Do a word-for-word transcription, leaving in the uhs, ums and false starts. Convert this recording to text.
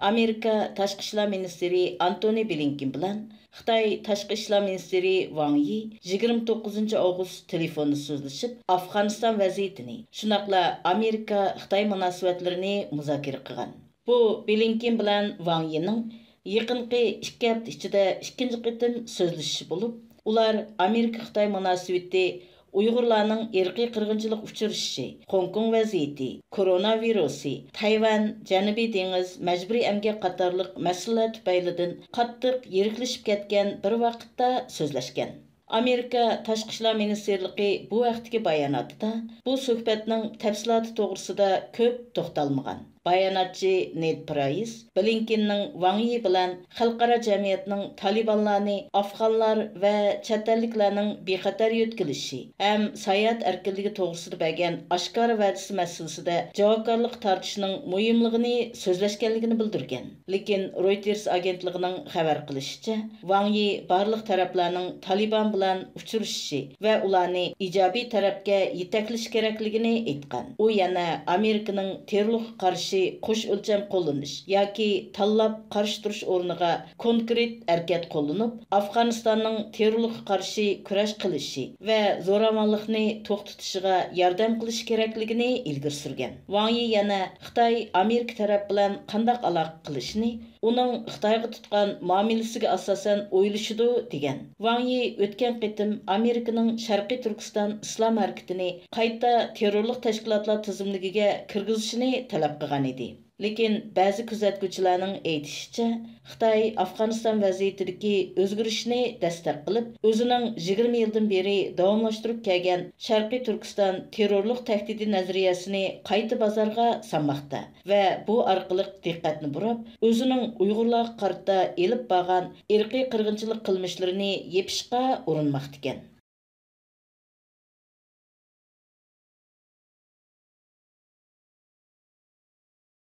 ئامېرىكا تاشقى ئىشلار مىنىستىرى ئانتونى بلىنكېن بىلەن خىتاي تاشقى ئىشلار مىنىستىرى ۋاڭ يى يىگىرمە توققۇزىنچى ئاۋغۇست تېلېفوندا سۆزلىشىپ، ئافغانىستان ۋەزىيىتىنى، شۇنداقلا ئامېرىكا-خىتاي مۇناسىۋەتلىرىنى مۇزاكىرە قىلغان. بۇ بلىنكېن بىلەن ۋاڭ يىنىڭ يېقىنقى ئىككى ھەپتە ئىچىدە ئىككىنچى قېتىم سۆزلىشىشى بولۇپ، ئۇلار ئامېرىكا-خىتاي مۇناسىۋىتى، ئۇيغۇرلارنىڭ ئىرقىي قىرغىنچىلىققا ئۇچرىشىشى، خوڭكوڭ ۋەزىيىتى، كورونا ۋىرۇسى، تەيۋەن، جەنۇبىي دېڭىز مەجبۇرىي ئەمگەك قاتارلىق مەسىلىلەر تۈپەيلىدىن قاتتىق يىرىكلىشىپ كەتكەن بىر ۋاقىتتا سۆزلەشكەن. ئامېرىكا تاشقى ئىشلار مىنىستىرلىقى بۇ ھەقتىكى باياناتىدا بۇ سۆھبەتنىڭ تەپسىلاتى توغرىسىدا كۆپ توختالمىغان. باياناتچى نېد پرايس بلىنكېننىڭ ۋاڭ يى بىلەن خەلقئارا جەمئىيەتنىڭ تالىبانلارنى ئافغانلار ۋە چەت ئەللىكلەرنىڭ بىخەتەر يۆتكىلىشى ھەم ساياھەت ئەركىنلىكى توغرىسىدا بەرگەن ئاشكارا ۋەدىسى مەسىلىسىدە جاۋابكارلىققا تارتىشنىڭ مۇھىملىقىنى سۆزلەشكەنلىكىنى بىلدۈرگەن. لېكىن رويتېرس ئاگېنتلىقىنىڭ خەۋەر قىلىشىچە، ۋاڭ يى بارلىق تەرەپلەرنىڭ تالىبان بىلەن ئۇچرىشىشى ۋە ئۇلارنى ئىجابىي تەرەپكە يېتەكلىشى كېرەكلىكىنى ئېيتقان. ئۇ يەنە ئامېرىكىنىڭ تېررورلۇققا قارشى قوش ئۆلچەم قوللىنىش ياكى تاللاپ قارشى تۇرۇش ئورنىغا كونكرېت ھەرىكەت قوللىنىپ، ئافغانىستاننىڭ تېررورلۇققا قارشى كۈرەش قىلىشى ۋە زوراۋانلىقنى توختىتىشىغا ياردەم قىلىشى كېرەكلىكىنى ئىلگىرى سۈرگەن. ۋاڭ يى يەنە خىتاي ئامېرىكا تەرەپ بىلەن قانداق ئالاقە قىلىشنى ئۇنىڭ خىتايغا تۇتقان مۇئامىلىسىگە ئاساسەن ئويلىشىدۇ، دېگەن. ۋاڭ يى ئۆتكەن قېتىم ئامېرىكىنىڭ شەرقىي تۈركىستان ئىسلام ھەرىكىتىنى قايتا تېررورلۇق تەشكىلاتلار تىزىملىكىگە كىرگۈزۈشىنى تەلەپ قىلغان ئىدى. لېكىن بەزى كۆزەتكۈچىلەرنىڭ ئېيتىشىچە، خىتاي ئافغانىستان ۋەزىيىتىدىكى ئۆزگىرىشنى دەستەك قىلىپ، ئۆزىنىڭ يىگىرمە يىلدىن بېرى داۋاملاشتۇرۇپ كەلگەن شەرقىي تۈركىستان تېررورلۇق تەھدىتى نەزەرىيەسىنى قايتا بازارغا سالماقتا ۋە بۇ ئارقىلىق دىققەتنى بۇراپ، ئۆزىنىڭ ئۇيغۇرلارغا قارىتا ئېلىپ بارغان ئىرقىي قىرغىنچىلىق قىلمىشلىرىنى يېپىشقا ئۇرۇنماقتىكەن.